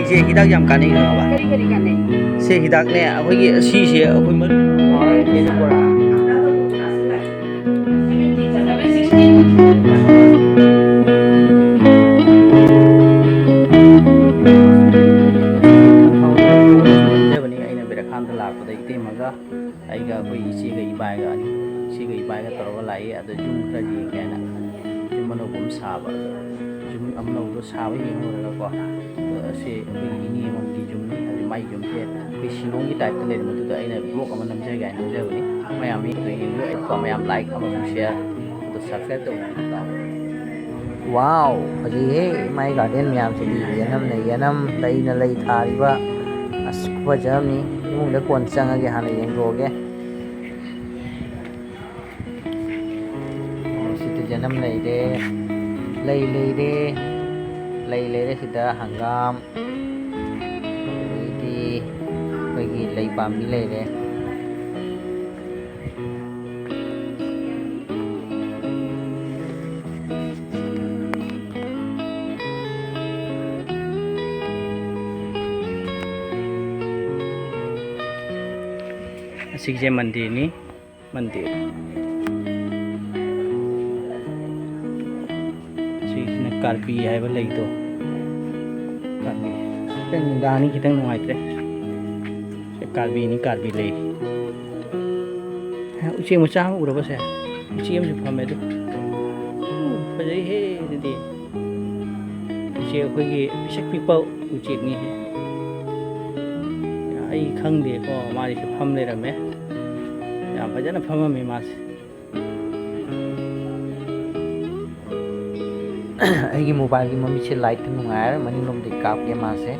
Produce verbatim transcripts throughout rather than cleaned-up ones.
ꯁꯦ ꯍꯤꯗꯥꯛ ꯌꯥꯝ ꯀꯥꯟꯅꯩ ꯈꯪꯉꯕ? ꯀꯔꯤ ꯀꯔꯤ ꯀꯥꯟꯅꯩ? ꯁꯦ ꯍꯤꯗꯥꯛꯅꯦ, ꯑꯩꯈꯣꯏꯒꯤ ꯁꯤꯁꯦ ꯑꯩꯈꯣꯏ ꯃꯔꯨ ꯂꯩꯖꯕꯅꯤ꯫ ꯑꯩꯅ ꯕꯦꯔꯈꯥꯟꯗ ꯂꯥꯛꯄꯗ ꯏꯇꯩꯃꯒ ꯑꯩꯒ ꯑꯩꯈꯣꯏ ꯏꯆꯦꯒ ꯏꯕꯥꯏꯒ, ꯏꯆꯦꯒ ꯏꯕꯥꯏꯒ ꯇꯧꯔꯒ ꯂꯥꯛꯏ꯫ ꯑꯗꯣ ꯌꯨꯝ ꯈꯔ ꯌꯦꯡꯒꯦ ꯍꯥꯏꯅ ꯌꯨꯝ ꯑꯅꯧꯕ ꯑꯃ ꯁꯥꯕ, ꯌꯨꯝ ꯑꯅꯧꯕꯗꯣ ꯁꯥꯕ ꯌꯦꯡꯉꯨꯔꯒꯀꯣ, ꯑꯗꯣ ꯑꯁꯤ ꯑꯩꯈꯣꯏꯒꯤ ꯏꯅꯦ ꯑꯃꯒꯤ ꯌꯨꯝꯅꯤ꯫ ꯑꯗꯨ ꯃꯥꯏ ꯌꯨꯝꯁꯦ ꯑꯩꯈꯣꯏ ꯁꯤꯂꯣꯡꯒꯤ ꯇꯥꯏꯞꯇ ꯂꯩꯔꯦ꯫ ꯃꯗꯨꯗ ꯑꯩꯅ ꯕ꯭ꯂꯣꯛ ꯑꯃ ꯅꯝꯖꯒꯦ ꯍꯥꯏꯅ ꯅꯝꯖꯕꯅꯤ꯫ ꯃꯌꯥꯝ ꯃꯤ ꯑꯗꯨ ꯌꯦꯡꯕꯤꯌꯨ꯫ ꯑꯩ ꯃꯌꯥꯝ ꯂꯥꯏꯛ ꯑꯃꯁꯨꯡ ꯁꯤꯌꯥꯔ ꯑꯗꯨ ꯁꯕꯁꯀ꯭ꯔꯥꯏꯕ ꯇꯧꯕꯤꯌꯨ꯫ ꯋꯥꯎ, ꯐꯖꯩꯍꯦ ꯃꯥꯏ ꯒꯥꯔꯗꯦꯟ ꯃꯌꯥꯝꯁꯤꯗꯤ꯫ ꯌꯦꯅꯝꯅ ꯌꯦꯅꯝ, ꯂꯩꯅ ꯂꯩ ꯊꯥꯔꯤꯕ꯫ ꯑꯁ, ꯈꯨꯐꯖ ꯑꯃꯅꯤ꯫ ꯏꯃꯨꯡꯗ ꯀꯣꯟ ꯆꯪꯉꯒꯦ, ꯍꯥꯟꯅ ꯌꯦꯡꯊꯣꯛꯑꯒꯦ꯫ ꯑꯣ, ꯁꯤꯗ ꯌꯦꯅꯝ ꯂꯩꯔꯦ, ꯂꯩ ꯂꯩꯔꯦ, ꯂꯩ ꯂꯩꯔꯦ꯫ ꯁꯤꯗ ꯍꯪꯒꯥꯝ, ꯑꯗꯩꯗꯤ ꯑꯩꯈꯣꯏꯒꯤ ꯂꯩ ꯄꯥꯝꯕꯤ ꯂꯩꯔꯦ꯫ ꯑꯁꯤꯒꯤꯁꯦ ꯃꯟꯗꯤꯔꯅꯤ, ꯃꯟꯗꯤꯔ꯫ ꯑꯁꯤꯒꯤꯁꯤꯅ ꯀꯥꯔꯕꯤ ꯍꯥꯏꯕ ꯂꯩꯗꯣ, ꯀꯥꯔꯕꯤ꯫ ꯈꯤꯇꯪ ꯅꯨꯡꯗꯥꯡꯅꯤ, ꯈꯤꯇꯪ ꯅꯨꯡꯉꯥꯏꯇ꯭ꯔꯦ꯫ ꯁꯦ ꯀꯥꯔꯕꯤꯅꯤ, ꯀꯥꯔꯕꯤ ꯂꯩ꯫ ꯎꯆꯦꯛ ꯃꯆꯥ ꯑꯃ ꯎꯔꯕꯁꯦ? ꯎꯆꯦꯛ ꯑꯃꯁꯨ ꯐꯝꯃꯦ ꯑꯗꯨ꯫ ꯎ, ꯐꯖꯩꯍꯦ ꯑꯗꯨꯗꯤ꯫ ꯎꯆꯦꯛ ꯑꯩꯈꯣꯏꯒꯤ ꯄꯤꯁꯛ ꯄꯤꯛꯄ ꯎꯆꯦꯛꯅꯤ꯫ ꯑꯩ ꯈꯪꯗꯦꯀꯣ, ꯃꯥꯗꯤ ꯁꯤ ꯐꯝ ꯂꯩꯔꯝꯃꯦ꯫ ꯌꯥꯝ ꯐꯖꯅ ꯐꯝꯃꯝꯃꯤ ꯃꯥꯁꯦ꯫ ꯑꯩꯒꯤ ꯃꯣꯕꯥꯏꯜꯒꯤ ꯃꯃꯤꯠꯁꯦ ꯂꯥꯏꯠꯇ ꯅꯨꯡꯉꯥꯏꯔ ꯃꯅꯤꯡꯂꯣꯝꯗꯒꯤ ꯀꯥꯞꯀꯦ ꯃꯥꯁꯦ꯫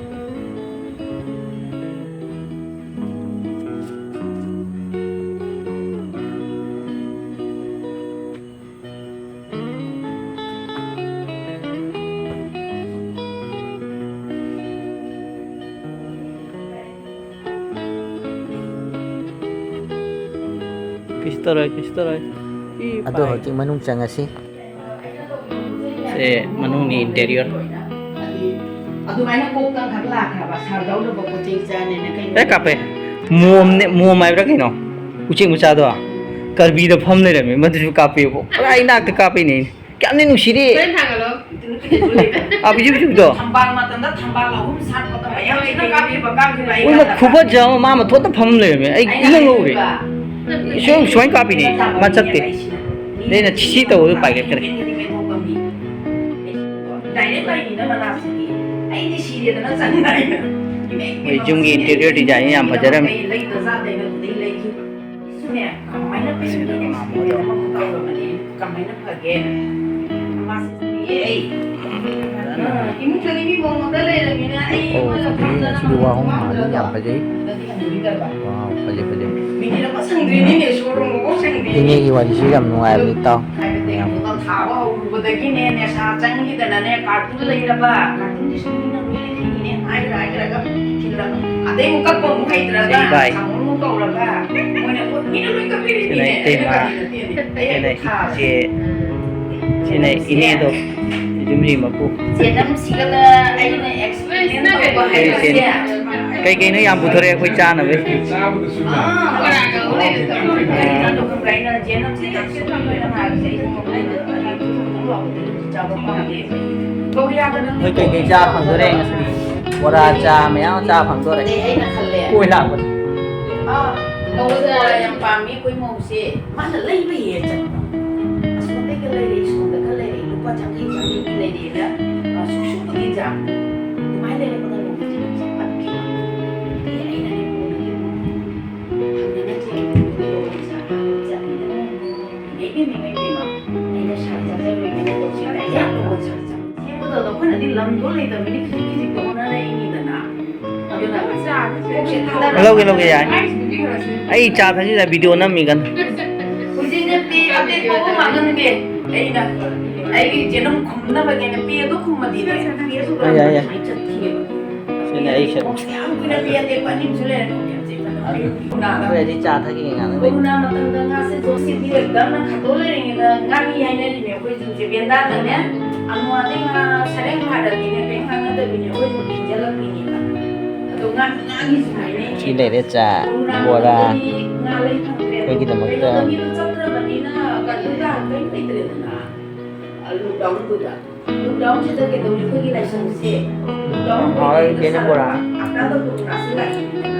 ꯀꯩꯁꯨ ꯇꯧꯔꯣꯏ, ꯀꯩꯁꯨ ꯇꯧꯔꯣꯏ꯫ ꯏ ꯑꯗꯣ ꯄꯥꯏ꯫ ꯍꯧꯖꯤꯛ ꯃꯅꯨꯡ ꯆꯪꯉꯁꯤ꯫ ꯁꯦ ꯃꯅꯨꯡꯒꯤ ꯏꯟꯇꯦꯔꯤꯌꯔ꯫ ꯑꯗꯨꯃꯥꯏꯅ ꯀꯣꯛꯇꯪ ꯈꯛ ꯂꯥꯛꯈ꯭ꯔꯕ ꯁꯥꯔꯗꯧꯅꯕ ꯄꯣꯠ ꯆꯩ ꯆꯥꯅꯦꯅ ꯀꯩꯅꯣ? ꯑꯦ ꯀꯥꯞꯄꯦ꯫ ꯃꯣꯝꯅꯦ, ꯃꯣꯝ ꯍꯥꯏꯕ꯭ꯔꯥ ꯀꯩꯅꯣ? ꯎꯆꯦꯛ ꯃꯆꯥꯗꯣ ꯀꯔꯕꯤꯗ ꯐꯝ ꯂꯩꯔꯝꯃꯦ, ꯃꯗꯨꯁꯨ ꯀꯥꯞꯄꯦꯕꯣ꯫ ꯄꯨꯔꯥ ꯏꯅꯥꯛꯇ ꯀꯥꯞꯄꯩꯅꯦ꯫ ꯀꯌꯥꯝꯗꯤ ꯅꯨꯡꯁꯤꯔꯤ꯫ ꯐꯖꯅ ꯊꯥꯡꯒꯠꯂꯣ꯫ ꯑꯥ, ꯄꯤꯖꯨ ꯄꯤꯖꯨꯗꯣ꯫ ꯊꯝꯕꯥꯜ ꯃꯇꯝꯗ ꯊꯝꯕꯥꯜ ꯑꯍꯨꯝ ꯁꯥꯠꯄꯗꯣ ꯃꯌꯥꯝꯁꯤꯅ ꯀꯥꯞꯈꯤꯕ ꯀꯥꯞꯈꯤꯕ ꯑꯩ ꯎꯅ ꯀꯥꯞꯄ ꯈꯨꯐꯖ ꯑꯃ, ꯃꯥ ꯃꯊꯣꯟꯇ ꯐꯝ ꯂꯩꯔꯝꯃꯦ꯫ ꯑꯩ ꯏꯉꯧ ꯉꯧꯔꯦ꯫ ꯁꯨꯝ ꯁꯨꯃꯥꯏꯅ ꯀꯥꯞꯄꯤꯅꯦ, ꯃꯥ ꯆꯠꯇꯦ꯫ ꯑꯗꯩ ꯑꯩꯅ ꯁꯤ ꯇꯧꯕꯗ ꯎꯄꯥꯏ ꯂꯩꯔꯛꯇ꯭ꯔꯦ꯫ ꯗꯥꯏꯔꯦꯛ ꯂꯩꯅꯤꯅ ꯃꯅꯥꯁꯤꯗꯤ ꯑꯩꯗꯤ ꯁꯤꯔꯦꯗꯅ ꯆꯪꯉꯥꯏꯅ꯫ ꯃꯣꯏ ꯌꯨꯝꯒꯤ interior design ꯌꯥꯝ ꯐꯖꯔꯝꯃꯤ꯫ ꯂꯩꯇ ꯖꯥꯠ ꯂꯩꯅ ꯑꯗꯨꯗꯩ ꯂꯩꯈꯤꯕ꯫ ꯏꯁꯨꯅꯦ ꯀꯃꯥꯏꯅ ꯐꯩꯅꯣ ꯇꯧꯔꯕꯅꯦ꯫ ꯀꯃꯥꯏꯅ ꯐꯒꯦ? ꯃꯥꯁꯦ ꯑꯩ ꯏꯃꯨꯡꯗꯗꯤ ꯃꯤ ꯃꯣꯡꯃꯗ ꯂꯩꯔꯕꯅꯤꯅ ꯑꯩ ꯑꯣ, ꯐꯖꯩ꯫ ꯉꯁꯤꯗꯤ ꯋꯥꯍꯣꯡ ꯃꯥꯜꯂꯤ, ꯌꯥꯝ ꯐꯖꯩ꯫ ꯗꯗꯤ ꯍꯪꯕꯤꯗ꯭ꯔꯕ? ꯋꯥꯎ, ꯐꯖꯩ, ꯐꯖꯩ꯫ ꯃꯤꯒꯤꯗ ꯃꯁꯪꯗ꯭ꯔꯤꯅꯤꯅꯦ, ꯁꯣꯔꯨꯝ ꯃꯀꯣꯛ ꯁꯪꯗ꯭ꯔꯤꯅꯦ꯫ ꯏꯅꯦꯒꯤ ꯋꯥꯔꯤꯁꯨ ꯌꯥꯝ ꯅꯨꯡꯉꯥꯏꯕꯅꯤ, ꯏꯇꯥꯎ꯫ ꯍꯥꯏꯕꯗꯤ ꯌꯥꯝ꯫ ꯊꯥꯕ ꯍꯧꯔꯨꯕꯗꯒꯤꯅꯦ, ꯅꯦꯁꯥ ꯆꯪꯈꯤꯗꯅꯅꯦ, ꯀꯥꯔꯇꯨꯟ ꯂꯩꯔꯕ, ꯀꯥꯔꯇꯨꯟꯒꯤꯁꯨ ꯃꯤꯅ ꯂꯣꯏ ꯂꯩꯈꯤꯅꯦ, ꯍꯥꯏꯔ ꯍꯥꯏꯔꯒ ꯊꯤꯜꯂꯕ꯫ ꯑꯗꯩ ꯑꯃꯨꯛ ꯀꯞꯄ ꯑꯃꯨꯛ ꯍꯩꯇ꯭ꯔꯕ, ꯁꯤ ꯚꯥꯏ꯫ ꯁꯥꯃꯨ ꯑꯃꯨꯛ ꯀꯧꯔꯕ, ꯃꯣꯏꯅ, "ꯑꯣ, ꯃꯤꯅ ꯂꯣꯏ ꯀꯞꯄꯤꯔꯤꯅꯤꯅꯦ", ꯁꯤꯅ ꯏꯇꯩꯃ꯫ ꯑꯩꯅ ꯀꯞꯄꯤ ꯅꯠꯇꯦꯅꯦ, ꯑꯩ ꯁꯤꯅ ꯑꯗꯨꯝ ꯊꯥꯕ꯫ ꯏꯆꯦ, ꯁꯤꯅ ꯏꯅꯦꯗꯣ, ꯌꯨꯝꯔꯤ ꯃꯄꯨ꯫ ꯆꯦꯅꯝꯁꯤꯒꯅ ꯑꯩꯅ experiment ꯇꯧꯕ ꯍꯥꯏꯕꯁꯦ꯫ ꯀꯩ ꯀꯩꯅꯣ ꯌꯥꯝ ꯄꯨꯊꯣꯔꯛꯑꯦ ꯑꯩꯈꯣꯏ ꯆꯥꯅꯕꯩ꯫ ꯆꯥꯕꯗꯁꯨ ꯑꯥ, ꯀꯅꯥꯅꯣ ꯈꯪꯕ꯭ꯔꯥ? ꯑꯩꯅ ꯆꯦꯅꯝꯁꯦ ꯌꯥꯝ ꯁꯤꯠꯄ ꯃꯤꯅ ꯍꯥꯏꯕꯁꯦ ꯑꯩꯁꯨ ꯃꯣꯃꯣ ꯂꯩꯔꯒ ꯑꯩ ꯊꯣꯡ ꯂꯥꯎꯕꯗ ꯑꯗꯨꯝ ꯆꯥꯕ ꯄꯥꯝꯃꯦ꯫ ꯀꯣꯔꯤꯌꯥꯗ ꯅꯪ ꯑꯩꯈꯣꯏ ꯀꯩꯀꯩ ꯆꯥ ꯐꯪꯗꯣꯔꯦ ꯉꯁꯤꯗꯤ? ꯕꯣꯔꯥ ꯆꯥ ꯃꯌꯥꯝ ꯑꯃ ꯆꯥ ꯐꯪꯗꯣꯔꯦ꯫ ꯑꯗꯩ ꯑꯩꯅ ꯈꯜꯂꯦ꯫ ꯀꯣꯏ ꯂꯥꯛꯄꯗ꯫ ꯑꯥ, ꯃꯧꯁꯦ ꯕꯣꯔꯥ ꯌꯥꯝ ꯄꯥꯝꯃꯤ ꯑꯩꯈꯣꯏ ꯃꯧꯁꯦ꯫ ꯃꯥꯅ ꯂꯩꯕ ꯍꯦꯛ ꯆꯠꯄ꯫ ꯑꯁꯣꯝꯗꯒꯤ ꯂꯩꯔꯛꯏ, ꯁꯣꯝꯗꯒ ꯂꯩꯔꯛꯏ, ꯂꯨꯄꯥ ꯆꯥꯝꯃꯔꯤ ꯆꯥꯝꯃꯔꯤꯒꯤ ꯂꯩꯔꯛꯑꯦꯗ, ꯑ, ꯁꯨꯛꯁꯨꯕꯒꯤ ꯆꯥꯡ꯫ ꯑꯗꯨꯃꯥꯏꯅ ꯂꯩꯔꯛꯄꯗ ꯅꯣꯡꯃꯁꯦ ꯌꯥꯝ ꯆꯥꯎꯈꯠꯈꯤꯕ꯫ ꯑꯗꯒꯤ ꯑꯩꯅꯅꯦ ꯀꯣꯟꯅꯗꯤ ꯍꯪꯗꯅ ꯆꯦꯟꯈꯤꯕꯗꯣ ꯄꯩꯁꯥ ꯍꯥꯞꯄ ꯆꯠꯂꯤꯗꯅ꯫ ꯏꯃꯩ ꯄꯦꯝꯃ, ꯏꯃꯩ ꯄꯦꯝꯃ, ꯑꯩꯅ ꯁꯥ ꯆꯥꯖꯔꯣꯏꯒꯦꯅ ꯇꯧꯁꯦ꯫ ꯑꯩ ꯌꯥꯝ ꯅꯣꯡꯃ ꯁꯥ ꯆꯥꯕ ꯊꯦꯡꯕꯗꯣ ꯑꯩꯈꯣꯏꯅꯗꯤ ꯂꯝꯗꯣ ꯂꯩꯇꯕꯅꯤꯅ ꯈꯤꯖꯤꯛ ꯈꯤꯖꯤꯛꯇ ꯍꯣꯠꯅꯔꯛꯏꯅꯤꯗꯅ꯫ ꯑꯗꯨꯅ ꯀꯣꯛꯁꯦ ꯊꯥꯗꯔꯒ ꯂꯧꯒꯦ, ꯂꯧꯒꯦ, ꯌꯥꯏ꯫ ꯑꯩ ꯆꯥ ꯊꯛꯁꯤꯗ video ꯅꯝꯃꯤ ꯀꯟꯅ꯫ ꯍꯧꯖꯤꯛꯅ ꯄꯦ ꯑꯇꯦꯛꯄ ꯑꯃ ꯃꯥꯡꯍꯟꯗꯦ꯫ ꯑꯩꯅ ꯑꯩꯒꯤ ꯖꯦꯅꯝ ꯈꯨꯝꯅꯕꯅꯦꯅ ꯄꯦ ꯑꯗꯨ ꯈꯨꯝꯃꯗꯤꯅꯦ꯫ ꯌꯥꯏ, ꯌꯥꯏ, ꯌꯥꯏ꯫ ꯁꯨꯃꯥꯏꯅ ꯆꯠꯈꯤꯑꯕ꯫ ꯁꯤꯅ ꯑꯩ ꯁꯦꯠ꯫ ꯀꯣꯛꯁꯦ ꯌꯥꯝ ꯀꯨꯏꯅ ꯄꯦ ꯑꯇꯦꯛꯄ ꯑꯅꯤ ꯑꯃꯁꯨ ꯂꯩꯔꯦ꯫ ꯎꯅꯥꯗ꯫ ꯑꯩꯈꯣꯏ ꯍꯧꯖꯤꯛ ꯆꯥ ꯊꯛꯏ ꯉꯥꯛꯇ ꯂꯩ꯫ ꯀꯣꯔꯣꯅꯥ ꯃꯇꯝꯗ ꯉꯥꯁꯦ ꯖꯣꯁꯤ ꯄꯤꯔꯛꯇꯅ ꯈꯟꯗꯣꯛ ꯂꯩꯔꯤꯉꯩꯗ ꯉꯥꯔꯤ ꯍꯥꯏꯅꯔꯤꯅꯦ ꯑꯩꯈꯣꯏꯁꯤꯡꯁꯦ꯫ ꯕꯦꯟꯗꯥꯗꯅꯦ ꯑꯅꯨꯋꯥꯗꯩ ꯉꯥ ꯁꯔꯦꯡ ꯐꯥꯔꯗꯤꯅꯦ ꯀꯔꯤꯝ ꯀꯥꯟꯅꯗꯕꯤ꯫ ꯑꯩꯈꯣꯏꯁꯨ ꯏꯟꯖꯜꯂꯛꯄꯤꯅꯦꯕ꯫ ꯑꯗꯣ ꯉꯥ-, ꯉꯥꯒꯤꯁꯨ ꯍꯥꯏꯅꯩꯅꯦ꯫ ꯁꯤ ꯂꯩꯔꯦ ꯆꯥ, ꯉꯥ ꯕꯣꯔꯥ, ꯂꯩꯔꯗꯤ ꯉꯥ ꯂꯩ ꯐꯪꯗ꯭ꯔꯦ꯫ ꯑꯩꯈꯣꯏꯒꯤꯗꯃꯛꯇ꯫ ꯀꯩꯅꯣꯗ ꯃꯤꯗꯣ ꯆꯠꯇ꯭ꯔꯕꯅꯤꯅ ꯀꯩꯅꯣ ꯇꯥ-, ꯀꯩꯝ ꯂꯩꯇ꯭ꯔꯦꯗꯅ꯫ ꯑ, lockdownꯗꯨꯗ꯫ Lockdownꯁꯤꯗ ꯀꯩꯗꯧꯔꯤ? ꯑꯩꯈꯣꯏꯒꯤ ꯂꯥꯏꯁꯪꯁꯦ꯫ Lockdown ꯍꯣꯏ, ꯀꯩꯅꯣ ꯕꯣꯔꯥ꯫ ꯍꯞꯇꯥꯗ ꯀꯨꯟ ꯉꯥꯛꯁꯤꯜꯂꯛꯑꯦ꯫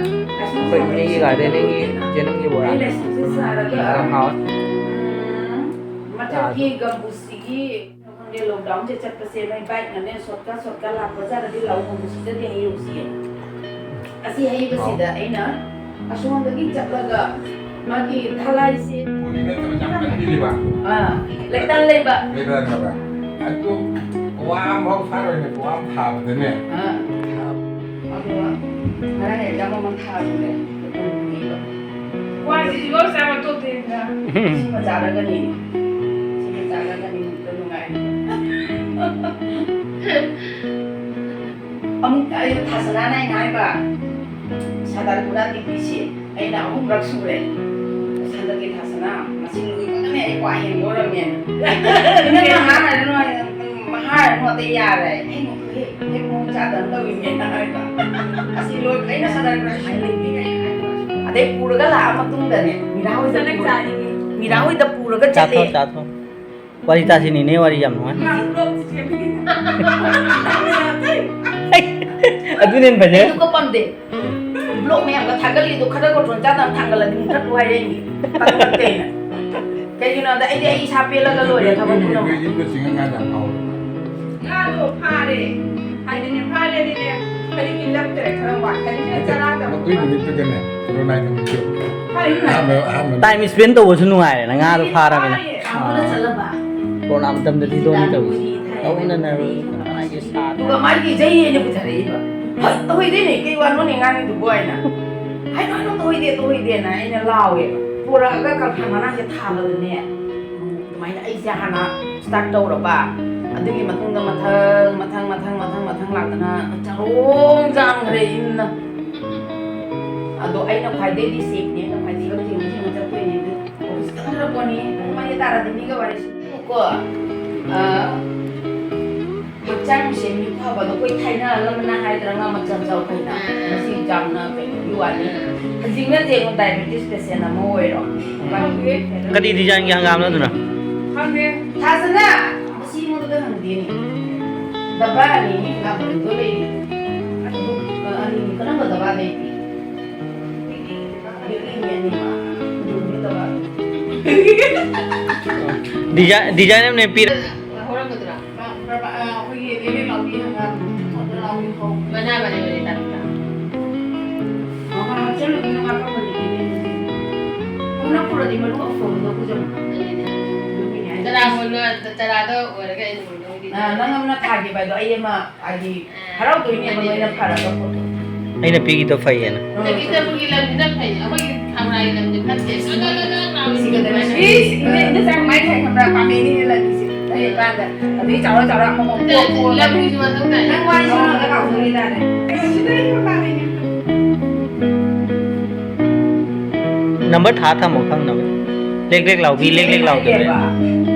ꯂꯥꯏꯁꯪ ꯑꯩꯈꯣꯏ ꯏꯅꯦꯒꯤ ꯁꯥꯕꯁꯦ gardenꯒꯤ ꯆꯦꯅꯝꯒꯤ ꯕꯣꯔꯥ꯫ ꯑꯩ ꯂꯥꯏꯁꯪꯁꯦ ꯁꯥꯔꯒ, ꯌꯥꯝ ꯍꯥꯎꯋꯦ꯫ ꯎꯝ, ꯃꯊꯛꯀꯤ ꯆꯥꯁꯦ꯫ ꯒꯝꯕꯨꯁꯤꯒꯤ ꯈꯪꯗꯦ, lockdownꯁꯦ ꯆꯠꯄꯁꯦ ꯅꯣꯏ bikeꯅꯅꯦ shortcut, shortcut ꯂꯥꯛꯄ ꯖꯥꯠꯅꯗꯤ ꯂꯥꯛꯎ, ꯁꯤꯗꯗꯤ ꯍꯩꯔꯨꯁꯤ꯫ ꯑꯁꯤ ꯍꯩꯕꯁꯤꯗ ꯑꯩꯅ ꯑꯁꯣꯝꯗꯒꯤ ꯆꯠꯂꯒ ꯃꯥꯒꯤ ꯊꯂꯥꯏꯁꯦ ꯄꯨꯔꯤ ꯅꯠꯇꯕ ꯌꯥꯝ ꯀꯟꯕꯤꯔꯤꯕ? ꯑꯥ, ꯂꯩꯇꯥꯟ ꯂꯩꯕ꯫ ꯂꯩꯇꯥꯟ ꯂꯩꯕ꯫ ꯑꯗꯨ ꯋꯥ ꯑꯃꯐꯥꯎ ꯁꯥꯔꯣꯏꯅꯦ, ꯋꯥ ꯑꯃ ꯊꯥꯕꯗꯅꯦ꯫ ꯑꯥ꯫ ꯑꯗꯨꯒ ꯉꯔꯥꯡ exam ꯑꯃ ꯊꯥꯔꯨꯔꯦ꯫ ꯀ꯭ꯋꯥꯁꯤꯁꯨ ꯂꯣꯏ ꯆꯥꯕ ꯇꯣꯛꯇꯦꯗꯅ꯫ ꯁꯤꯃ ꯆꯥꯔꯒꯅꯤ꯫ ꯁꯤꯃ ꯆꯥꯔꯒꯅꯤ꯫ ꯅꯨꯡꯉꯥꯏ꯫ ꯑꯃꯨꯛ ꯑꯩ ꯊꯥꯁꯅꯥꯅ ꯑꯩꯅ ꯍꯥꯏꯕ, ꯁꯥꯗꯥꯟꯄꯨꯔꯥ ꯗꯤꯒ꯭ꯔꯤꯁꯦ ꯑꯩꯅ ꯑꯍꯨꯝꯔꯛ ꯁꯨꯔꯦ꯫ ꯍꯟꯗꯛꯀꯤ ꯊꯥꯁꯅꯥ ꯃꯁꯤꯡ ꯂꯣꯏꯕꯒꯅꯦ ꯑꯩ ꯋꯥ ꯍꯦꯟꯕ ꯑꯣꯏꯔꯝꯃꯦꯅ꯫ ꯅꯪꯅ ꯍꯥꯏꯔꯅꯨ, ꯍꯥꯏꯔꯅꯨ ꯑꯇꯩ ꯌꯥꯔꯦ꯫ ꯑꯩꯅ ꯍꯦꯛ, ꯍꯦꯛ ꯃꯑꯣꯡ ꯆꯥꯗꯅ ꯇꯧꯔꯤꯅꯦꯅ ꯍꯥꯏꯕ꯫ ꯑꯁꯤ ꯂꯣꯏ ꯑꯩꯅ ꯁꯥꯗꯥꯟꯄꯨꯔꯥ ꯁꯨꯃꯥꯏꯅ ꯂꯩꯕꯤꯔꯦ ꯍꯥꯏꯕ꯫ ꯑꯗꯩ ꯄꯨꯔꯒ ꯂꯥꯛꯑ ꯃꯇꯨꯡꯗꯅꯦ, ꯃꯤꯔꯥ ꯍꯣꯏꯗ ꯄꯨꯔ-, ꯃꯤꯔꯥ ꯍꯣꯏꯗ ꯄꯨꯔꯒ ꯆꯠꯂꯦ꯫ ꯆꯥꯊꯣꯛ, ꯆꯥꯊꯣꯛ꯫ ꯋꯥꯔꯤ ꯇꯥꯁꯤꯅꯦ, ꯏꯅꯦ, ꯋꯥꯔꯤ ꯌꯥꯝ ꯅꯨꯡꯉꯥꯏ꯫ ꯑꯗꯨꯅ ꯍꯦꯟꯅ ꯐꯖꯩ꯫ ꯑꯩꯁꯨ ꯀꯞꯄꯝꯗꯦ꯫ Vlog ꯃꯌꯥꯝꯒ ꯊꯥꯒꯠꯂꯤꯗꯣ ꯈꯔ ꯀꯣꯟꯊꯣꯟ ꯆꯥꯗꯅ ꯊꯥꯡꯒꯠꯂꯗꯤ ꯃꯨꯊꯠꯂꯨ ꯍꯥꯏꯔꯛꯏꯅꯦ꯫ ꯊꯥꯒꯠꯂꯛꯇꯦꯅ꯫ ꯀꯩꯒꯤꯅꯣꯗ ꯑꯩꯗꯤ ꯑꯩ ꯏꯁꯥ ꯄꯦꯜꯂꯒ ꯂꯣꯏꯔꯦ ꯊꯕꯛ ꯄꯨꯝꯅꯃꯛ꯫ ꯌꯨꯝꯗ ꯆꯤꯡꯉ ꯉꯥ ꯌꯥꯝ ꯍꯥꯎꯋꯦ꯫ ꯉꯥꯗꯣ ꯐꯥꯔꯦ꯫ ꯍꯥꯏꯗꯤꯅꯦ, ꯐꯥꯔꯦꯗꯤꯅꯦ, ꯍꯥꯏꯗꯤ ꯏꯜꯂꯛꯇ꯭ꯔꯦ, ꯈꯔ ꯋꯥꯠ-, ꯍꯥꯏꯗꯤ ꯃꯤ ꯅꯠꯇꯦ, ꯆꯔꯥꯗ ꯃꯇꯨꯏ ꯅꯨꯃꯤꯠꯇꯨꯗꯅꯦ, ꯀꯣꯔꯣꯅꯥ ꯅꯨꯃꯤꯠꯇꯨ꯫ ꯐꯥꯔꯦ, ꯐꯥꯔꯦ꯫ ꯑꯍꯥꯟꯕ, ꯑꯍꯥꯟꯕ꯫ Time spend ꯇꯧꯕꯁꯨ ꯅꯨꯡꯉꯥꯏꯔꯦꯅ, ꯉꯥꯗꯣ ꯐꯥꯔꯕꯅꯤꯅ꯫ ꯐꯥꯔꯦ꯫ ꯑꯥ꯫ ꯀꯣꯔꯣꯅꯥ ꯃꯇꯝꯗ ꯊꯤꯗꯣꯛꯑꯅꯤ ꯇꯧꯔꯤꯁꯦ꯫ ꯇꯧꯅꯅꯦ ꯃꯥꯒꯤ ꯁꯥꯗꯅ꯫ ꯑꯗꯨꯒ ꯃꯥꯒꯤ ꯏꯁꯩ ꯍꯦꯟꯅ ꯄꯨꯊꯔꯛꯏꯕ꯫ ꯍꯩ, ꯇꯧꯍꯩꯗꯦꯅꯦ, ꯀꯩ ꯋꯥꯅꯣꯅꯦ ꯉꯥꯡꯉꯤꯗꯨꯕꯣ ꯍꯥꯏꯅ꯫ ꯍꯥꯏꯅꯣ, ꯍꯥꯏꯅꯣ, ꯇꯧꯍꯩꯗꯦ, ꯇꯧꯍꯩꯗꯦꯅ ꯑꯩꯅ ꯂꯥꯎꯋꯦꯕ꯫ ꯄꯨꯔꯛꯑꯒ ꯀꯪꯐꯥꯟ ꯃꯅꯥꯁꯦ ꯊꯥꯕꯗꯅꯦ, ꯑꯗꯨꯃꯥꯏꯅ ꯑꯩꯁꯦ ꯍꯥꯟꯅ start ꯇꯧꯔꯕ, ꯑꯗꯨꯒꯤ ꯃꯇꯨꯡꯗ ꯃꯊꯪ, ꯃꯊꯪ, ꯃꯊꯪ, ꯃꯊꯪ, ꯃꯊꯪ ꯂꯥꯛꯇꯅ ꯆꯔꯣꯡ ꯆꯥꯟꯈ꯭ꯔꯦ ꯌꯨꯝꯅ꯫ ꯑꯗꯣ ꯑꯩꯅ ꯈ꯭ꯋꯥꯏꯗꯩꯗꯤ safeꯅꯦ, ꯑꯩꯅ ꯈ꯭ꯋꯥꯏꯗꯩ ꯊꯦꯡꯅ ꯊꯦꯡꯅ ꯆꯠꯇꯣꯏꯅꯦ꯫ ꯑꯗꯨ office ꯆꯠꯈ꯭ꯔ ꯄꯣꯠꯅꯤ, ꯄꯨꯡ ꯃꯔꯤ ꯇꯥꯔꯗꯤ ꯃꯤꯒ ꯋꯥꯔꯤ ꯁꯥꯟꯅꯩꯀꯣ꯫ ꯑ, ꯍꯛꯆꯥꯡ ꯁꯦꯝꯕꯤ ꯐꯕꯗꯣ ꯑꯩꯈꯣꯏ ꯊꯥꯏꯅ ꯑꯃꯅ ꯍꯥꯏꯗ꯭ꯔꯥ, ꯉꯥ ꯃꯆꯥ ꯆꯥꯎ ꯐꯩꯅ꯫ ꯎꯝ꯫ ꯃꯁꯤ ꯌꯥꯝꯅ ꯀꯩꯅꯣꯒꯤ ꯋꯥꯅꯤ꯫ ꯎꯝ꯫ ꯍꯧꯖꯤꯛꯅ ꯌꯦꯡꯉꯣ, diabetes patient ꯑꯃ ꯑꯣꯏꯔꯣ꯫ ꯎꯝ꯫ ꯀꯔꯤ design ꯒꯤ ꯍꯪꯒꯥꯝꯅꯣ ꯑꯗꯨꯅ? ꯈꯪꯗꯦ꯫ ꯊꯥꯖꯅ ꯃꯁꯤ ꯑꯩꯉꯣꯟꯗ ꯍꯪꯗꯦꯅꯦ꯫ ꯗꯕꯥ ꯑꯅꯤꯅꯤ ꯍꯪꯒꯥꯝ ꯃꯔꯨꯗꯣ ꯂꯩꯔꯤ꯫ ꯑꯗꯨ ꯑꯅꯤꯅꯤ ꯀꯔꯝꯕ ꯗꯕꯥ ꯂꯩꯔꯤ? ꯂꯤꯛꯂꯤꯅꯤ ꯑꯅꯤꯃꯛ꯫ ꯑꯗꯨꯒꯨꯝꯕ ꯗꯕꯥ꯫ Design, design ꯑꯃꯅꯦ ꯄꯤꯔ- ꯍꯧꯔꯝꯒꯗ꯭ꯔꯥ? ꯕ-, ꯕ-, ꯑ, ꯑꯩꯈꯣꯏꯒꯤ ꯂꯩꯔꯦ ꯂꯥꯎꯕꯤ ꯍꯪꯒꯥꯝ, ꯊꯣꯠꯅ ꯂꯥꯎꯕꯤ ꯐꯧ꯫ ꯃꯅꯥ ꯃꯅꯦ ꯃꯅꯦ ꯇꯥꯕꯤꯗ꯫ ꯃꯃꯥ ꯍꯥꯞꯆꯜꯂꯨꯗꯅ ꯉꯥꯛꯇꯪ ꯃꯅꯦ ꯃꯅꯦ ꯃꯅꯦ꯫ ꯀꯣꯟꯅ ꯄꯨꯔꯗꯤ ꯃꯔꯨ ꯑꯐꯣꯟꯗꯣ ꯄꯨꯖꯧ꯫ ꯑꯗꯨꯅꯦ꯫ ꯑꯗꯨꯒꯤꯅꯦ ꯍꯥꯏꯁꯦ꯫ ꯆꯔꯥ ꯍꯣꯜꯂꯣ, ꯆꯔꯥꯗꯣ ꯑꯣꯏꯔꯒ ꯑꯩꯅ ꯍꯣꯜꯂꯣ꯫ ꯑ, ꯅꯪ ꯑꯃꯅ ꯊꯥꯈꯤꯕ ꯍꯥꯏꯗꯣ ꯑꯩ ꯑꯃ ꯍꯥꯏꯗꯤ ꯍꯔꯥꯎꯗꯣꯏꯅꯦꯕ ꯅꯣꯏꯅ ꯐꯔꯒ ꯄꯣꯠꯇꯣ꯫ ꯑꯩꯅ ꯄꯤꯈꯤꯗꯣ ꯐꯩꯌꯦꯅ꯫ ꯅꯪꯒꯤ ꯇꯔꯕꯨꯖꯒꯤ ꯂꯝꯁꯤꯅ ꯐꯩ, ꯑꯩꯈꯣꯏꯒꯤ ꯊꯧꯔꯥꯒꯤ ꯂꯝꯁꯦ ꯐꯠꯇꯦ꯫ ꯁꯤꯒꯗꯕꯅꯤ꯫ ꯏꯁ, ꯏꯅꯦ, ꯏꯅꯦ ꯆꯥꯛ ꯃꯥꯏ ꯊꯥꯏ ꯈꯪꯕ꯭ꯔꯥ? ꯄꯥꯝꯃꯦ ꯏꯅꯦ ꯂꯝꯁꯦ꯫ ꯑꯩ ꯏꯄꯥꯗ ꯑꯗꯩ ꯆꯥꯎꯔ ꯆꯥꯎꯔ ꯑꯃꯃꯝ ꯄꯣꯛ ꯄꯣꯛꯑꯒ ꯂꯝꯒꯤꯁꯨ ꯃꯊꯧ ꯇꯥꯏ꯫ ꯅꯪ ꯋꯥꯔꯤ ꯁꯥꯟꯅꯕꯗ ꯀꯥꯎꯊꯣꯛꯈꯤ ꯇꯥꯔꯦ꯫ ꯑꯩ ꯁꯤꯗ ꯑꯩ ꯄꯥꯝꯃꯦ ꯏꯅꯦ꯫ Number ꯊꯥ ꯊꯝꯃꯣ ꯈꯪꯅꯕ꯫ ꯂꯦꯛ ꯂꯦꯛ ꯂꯥꯎꯕꯤ, ꯂꯦꯛ ꯂꯦꯛ ꯂꯥꯎꯗꯕꯤ꯫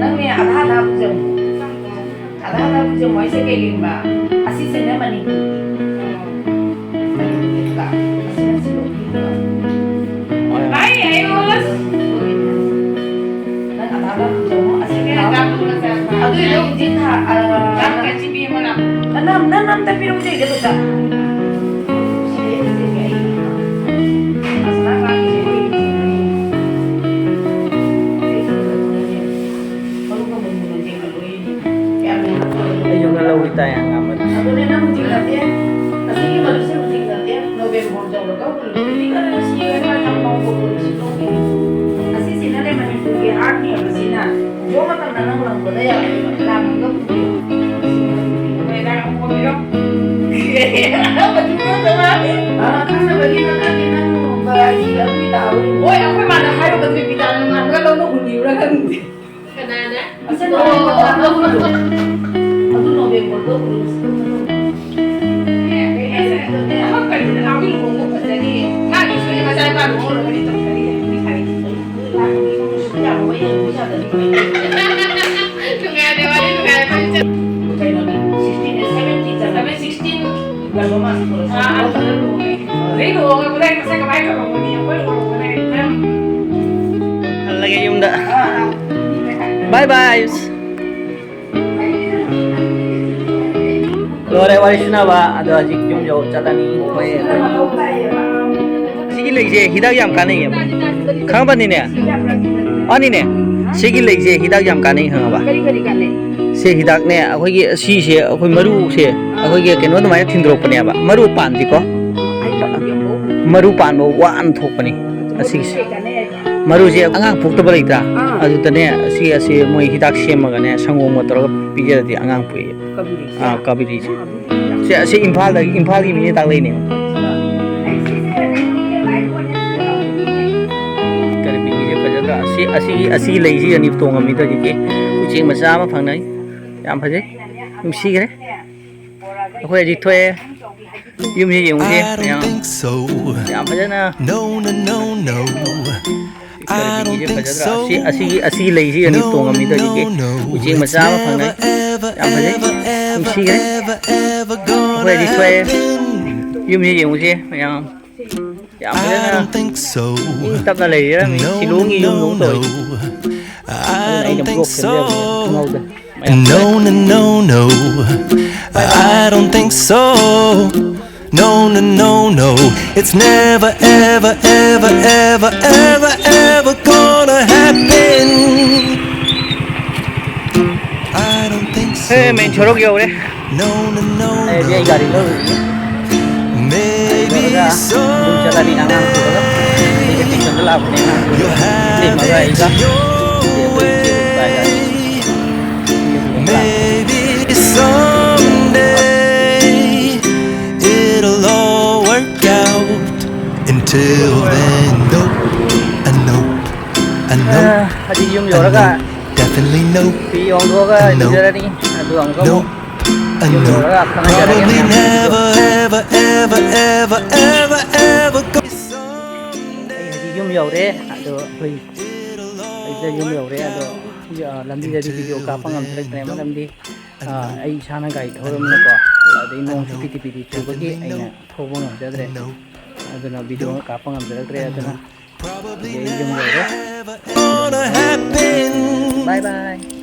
ꯅꯪꯅꯦ ꯑꯙꯥ ꯑꯙꯥ ꯄꯨꯖꯧ꯫ ꯑꯗ ꯍꯟꯗꯛ ꯍꯧꯖꯤꯛ ꯃꯣꯏꯁꯦ ꯀꯩꯒꯤꯅꯣꯕ? ꯑꯁꯤꯁꯤꯅ ꯃꯅꯤꯄꯨꯔꯒꯤ꯫ ꯃꯅꯤꯄꯨꯔꯒꯤ ꯍꯤꯗꯥꯛ꯫ ꯑꯁꯤꯅ ꯁꯤꯂꯣꯡꯒꯤ ꯍꯤꯗꯥꯛ꯫ ꯍꯣꯏ꯫ ꯍꯥꯏ, ꯑꯌꯨꯁ꯫ ꯅꯪ ꯑꯗꯥ ꯍꯟꯗꯛ ꯍꯧꯖꯤꯛ ꯑꯃꯨꯛ ꯑꯁꯤ ꯊꯥꯎ꯫ ꯑꯗꯨꯏꯗꯣ ꯍꯧꯖꯤꯛ ꯊꯥ, ꯑ, ꯌꯥꯝ ꯀꯥꯏꯁꯤ ꯄꯤ ꯑꯃ ꯂꯥꯛ꯫ ꯅꯪ, ꯅꯪ ꯑꯝꯇ ꯄꯤꯔꯝꯗꯦ ꯏꯆꯦ ꯄꯩꯁꯥ꯫ ꯁꯤꯗꯩ ꯍꯧꯖꯤꯛ ꯑꯩ ꯑꯁ ꯅꯪ ꯉꯥꯡꯉꯤꯁꯦ ꯑꯩ ꯃꯔꯨ ꯃꯃꯨꯟ ꯃꯨꯟꯅ ꯌꯦꯡꯍꯜꯂꯣꯏ꯫ ꯑꯩꯁꯨ ꯉꯥ ꯂꯧꯏ ꯇꯥꯏ ꯍꯪꯒꯥꯝ ꯃꯔꯨ꯫ ꯑꯗꯨꯅꯦ ꯅꯪ ꯍꯧꯖꯤꯛ ꯅꯠꯇꯦ꯫ ꯑꯁꯤꯒꯤ ꯃꯔꯨꯁꯦ ꯍꯧꯖꯤꯛ ꯅꯠꯇꯦ꯫ ꯅꯣꯕꯦꯝꯕꯔ ꯌꯧꯔꯒ ꯍꯨꯜꯂꯛꯀꯅꯤ꯫ ꯀꯔꯤ ꯁꯤ ꯃꯥ ꯌꯥꯝ ꯉꯥꯎꯕ ꯄꯣꯠꯁꯤ ꯂꯧꯈꯤꯅꯤ꯫ ꯑꯁꯤꯁꯤꯅꯅꯦ ꯃꯅꯤꯄꯨꯔꯒꯤ ꯍꯥꯔꯠꯅꯦꯕ ꯁꯤꯅ꯫ ꯌꯣ ꯃꯇꯝꯗ ꯅꯪ ꯂꯪꯕꯗ ꯌꯥꯔꯣꯏꯕ꯫ ꯂꯥꯡꯉꯒ ꯄꯨꯕꯤꯌꯣ꯫ ꯃꯣꯏꯗ ꯑꯃꯨꯛ ꯄꯨꯕꯤꯔꯣ꯫ ꯑꯥ, ꯈꯪꯅꯕꯒꯤ ꯅꯪ ꯅꯪ ꯅꯪ ꯍꯥꯏꯗꯤ ꯑꯗꯨꯒꯤ ꯇꯥꯍꯧꯔꯤ꯫ ꯍꯣꯏ, ꯑꯩꯈꯣꯏ ꯃꯥꯅ ꯍꯥꯏꯔꯨꯕꯗꯨꯗꯤ ꯄꯤꯇꯥ ꯅꯣꯡꯉꯥꯟꯕꯒ ꯂꯧꯅ ꯍꯨꯟꯕꯤꯕ꯭ꯔꯥ ꯈꯪꯗꯦ꯫ ꯀꯅꯥꯅ? ꯑꯁ, ꯅꯣꯕꯦꯝꯕꯔꯗ ꯍꯧꯕꯗꯣ꯫ ꯑꯗꯨ ꯅꯣꯕꯦꯝꯕꯔꯗ ꯍꯧꯕꯗꯣ꯫ ꯑꯦ, ꯀꯩ ꯍꯥꯏꯁꯤꯔꯦ? ꯑꯩꯈꯣꯏ ꯀꯔꯤꯅ ꯅꯥꯎꯒꯤ ꯂꯨꯍꯣꯡꯕ ꯐꯖꯔꯤ꯫ ꯃꯥꯒꯤ ꯁꯣꯏ ꯃꯆꯥ ꯅꯨꯄꯥ ꯂꯨꯍꯣꯡꯂꯒꯗꯤ ꯇꯧꯖꯔꯤ꯫ ꯌꯥꯝ ꯋꯥꯏ, ꯌꯥꯝ ꯋꯥꯏ, ꯌꯥꯗꯕꯤ꯫ ꯅꯨꯡꯉꯥꯏꯔꯦ, ꯋꯥꯔꯤ ꯅꯨꯡꯉꯥꯏꯔꯦ꯫ ꯀꯩꯅꯣꯅꯦ, sixty ꯑꯗꯩ ꯂꯨꯍꯣꯡꯉꯛꯄꯗ ꯑꯩ ꯃꯁꯛ ꯀꯃꯥꯏꯅ ꯈꯪꯉꯝꯒꯅꯤ? ꯑꯩꯈꯣꯏ ꯂꯨꯍꯣꯡꯉꯛꯄꯗ ꯑꯩ ꯅꯪ ꯍꯜꯂꯒꯦ ꯌꯨꯝꯗ꯫ ꯕꯥꯏ ꯕꯥꯏ꯫ ꯂꯣꯏꯔꯦ ꯋꯥꯔꯤ ꯁꯨꯅꯕ꯫ ꯑꯗꯣ ꯍꯧꯖꯤꯛ ꯌꯨꯝ ꯌꯧ ꯆꯠꯂꯅꯤ ꯑꯩꯈꯣꯏ꯫ ꯁꯤꯒꯤ ꯂꯩꯁꯦ ꯍꯤꯗꯥꯛ ꯌꯥꯝ ꯀꯥꯟꯅꯩꯌꯦꯕ, ꯈꯪꯉꯕꯅꯤꯅꯦ? ꯑꯅꯤꯅꯦ, ꯁꯤꯒꯤ ꯂꯩꯁꯦ ꯍꯤꯗꯥꯛ ꯌꯥꯝ ꯀꯥꯟꯅꯩ, ꯈꯪꯉꯕ? ꯀꯔꯤ ꯀꯔꯤ ꯀꯥꯟꯅꯩ? ꯁꯤ ꯍꯤꯗꯥꯛꯅꯦ, ꯑꯩꯈꯣꯏꯒꯤ ꯁꯤꯁꯦ ꯑꯩꯈꯣꯏ ꯃꯔꯨꯁꯦ ꯑꯩꯈꯣꯏꯒꯤ ꯀꯩꯅꯣ ꯑꯗꯨꯃꯥꯏꯅ ꯊꯤꯟꯗꯣꯔꯛꯄꯅꯦꯕ, ꯃꯔꯨ ꯄꯥꯟꯁꯤꯀꯣ꯫ ꯑꯩ ꯃꯔꯨ ꯌꯥꯝ ꯍꯧꯕ꯫ ꯃꯔꯨ ꯄꯥꯟꯕ ꯋꯥꯅ ꯊꯣꯛꯄꯅꯤ ꯑꯁꯤꯒꯤꯁꯦ꯫ ꯀꯥꯟꯅꯩ ꯍꯥꯏꯕ꯫ ꯃꯔꯨꯁꯦ ꯑꯉꯥꯡ ꯄꯣꯛꯇꯕ ꯂꯩꯇ꯭ꯔꯥ? ꯑꯥ꯫ ꯑꯗꯨꯗꯅꯦ ꯑꯁꯤ, ꯑꯁꯤ ꯃꯣꯏ ꯍꯤꯗꯥꯛ ꯁꯦꯝꯃꯒꯅꯦ ꯁꯪꯒꯣꯝꯒ ꯇꯧꯔꯒ ꯄꯤꯖꯔꯗꯤ ꯑꯉꯥꯡ ꯄꯣꯛꯑꯦ꯫ ꯀꯕꯤꯔꯤꯁꯦ꯫ ꯑꯥ, ꯀꯕꯤꯔꯤꯁꯦ꯫ ꯑꯗꯨ ꯁꯦ, ꯑꯁꯤ ꯏꯝꯐꯥꯜꯗꯒꯤ, ꯏꯝꯐꯥꯜꯒꯤ ꯃꯤꯅ ꯇꯥꯛꯂꯛꯏꯅꯦ꯫ ꯀꯔꯤ ꯄꯤꯒꯦꯁꯦ ꯐꯖꯗ꯭ꯔꯥ? ꯑꯁꯤ, ꯑꯁꯤꯒꯤ, ꯑꯁꯤꯒꯤ ꯂꯩꯁꯤꯒꯅꯤ ꯇꯣꯡꯉꯝꯃꯤꯗꯣ ꯍꯧꯖꯤꯛꯀꯤ ꯎꯆꯦꯛ ꯃꯆꯥ ꯑꯃ ꯐꯪꯅꯩ꯫ ꯌꯥꯝ ꯐꯖꯩ꯫ ꯅꯨꯡꯁꯤꯈ꯭ꯔꯦ꯫ ꯑꯩꯈꯣꯏ ꯍꯧꯖꯤꯛ ꯊꯣꯛꯑꯦ꯫ ꯌꯨꯝꯁꯤ ꯌꯦꯡꯉꯨꯁꯦ I don't ꯃꯌꯥꯝ꯫ Think so. ꯌꯥꯝ ꯐꯖꯅ꯫ No, no, no, no. ꯀꯔꯤ ꯄꯤꯒꯦꯁꯦ ꯐꯖꯗ꯭ꯔꯥ? ꯑꯁꯤ, ꯑꯁꯤꯒꯤ, ꯑꯁꯤꯒꯤ ꯂꯩꯁꯤꯒꯅꯤ ꯇꯣꯡꯉꯝꯃꯤꯗꯣ ꯍꯧꯖꯤꯛꯀꯤ ꯎꯆꯦꯛ ꯃꯆꯥ ꯑꯃ ꯐꯪꯅꯩ꯫ ꯌꯥꯝ ꯐꯖꯩ꯫ ꯅꯨꯡꯁꯤꯈ꯭ꯔꯦ꯫ ꯑꯩꯈꯣꯏ ꯍꯧꯖꯤꯛ ꯊꯣꯛꯑꯦ꯫ ꯌꯨꯝꯁꯤ ꯌꯦꯡꯉꯨꯁꯦ ꯃꯌꯥꯝ꯫ ꯌꯥꯝ ꯐꯖꯅ ꯏꯪ ꯇꯞꯅ ꯂꯩꯔꯤꯔꯥ ꯃꯤ ꯁꯤꯂꯣꯡꯒꯤ ꯌꯨꯝꯗꯧꯅ ꯇꯧꯋꯤ꯫ ꯑꯗꯨꯅ ꯑꯩꯅ vlog ꯁꯦꯝꯖꯕꯅꯦ ꯈꯪꯍꯧꯗꯅ꯫ ꯃꯌꯥꯝ No, no, no, no. I don't think so. No, no, no, no. It's never, ever, ever, ever, ever, ever gonna happen. I don't think so. ꯍꯦ, main ꯁꯣꯔꯣꯛ ꯌꯧꯔꯦ꯫ No, no, no, ꯑꯩꯗꯤ ꯑꯩ ꯒꯥꯔꯤ ꯂꯧꯔꯨꯏ꯫ Maybe ꯂꯧꯔꯒ ꯑꯗꯨꯝ ꯆꯠꯂꯅꯤ ꯑꯉꯥꯡ ꯄꯨꯔꯒ꯫ ꯑꯩꯁꯦ tuitionꯗ ꯂꯥꯛꯄꯅꯦ ꯑꯉꯥꯡ ꯄꯨꯔꯒ꯫ ꯏꯇꯩꯃꯒ ꯑꯩꯒ꯫ Maybe someday it'll all work out. Until then, nope, a nope, a nope. ꯍꯧꯖꯤꯛ ꯌꯨꯝ ꯌꯧꯔꯒ definitely nope. ꯐꯤ ꯍꯣꯡꯗꯣꯛꯑꯒ ꯏꯔꯨꯖꯔꯅꯤ꯫ ꯑꯗꯨꯒ ꯑꯃꯨꯛꯀ ꯑꯃꯨꯛ ꯌꯨꯝ ꯌꯧꯔꯒ ꯈꯪꯍꯟꯖꯔꯒꯦ ꯃꯌꯥꯝ꯫ ꯑꯩ ꯍꯧꯖꯤꯛ ꯌꯨꯝ ꯌꯧꯔꯦ꯫ ꯑꯗꯣ ꯑꯩꯈꯣꯏ ꯑꯩꯁꯦ ꯌꯨꯝ ꯌꯧꯔꯦ꯫ ꯑꯗꯣ ꯂꯝꯕꯤꯗꯗꯤ video ꯀꯥꯞꯄ ꯉꯝꯖꯔꯛꯇ꯭ꯔꯦ꯫ ꯃꯔꯝꯗꯤ ꯑꯥ, ꯑꯩ ꯏꯁꯥꯅ ꯒꯥꯔꯤ ꯊꯧꯔꯕꯅꯤꯅꯀꯣ, ꯑꯗꯩ ꯅꯣꯡꯁꯨ ꯄꯤꯇꯤ ꯄꯤꯇꯤ ꯆꯨꯕꯒꯤ ꯑꯩꯅ ꯊꯧꯕ ꯉꯝꯖꯗ꯭ꯔꯦ, ꯑꯗꯨꯅ ꯚꯤꯗꯤꯑꯣ ꯑꯃ ꯀꯥꯞꯄ ꯉꯝꯖꯔꯛꯇ꯭ꯔꯦ꯫ ꯑꯗꯨꯅ Probably ꯑꯩ ꯌꯨꯝ ꯌꯧꯔꯦ꯫ gonna happen. Bye bye.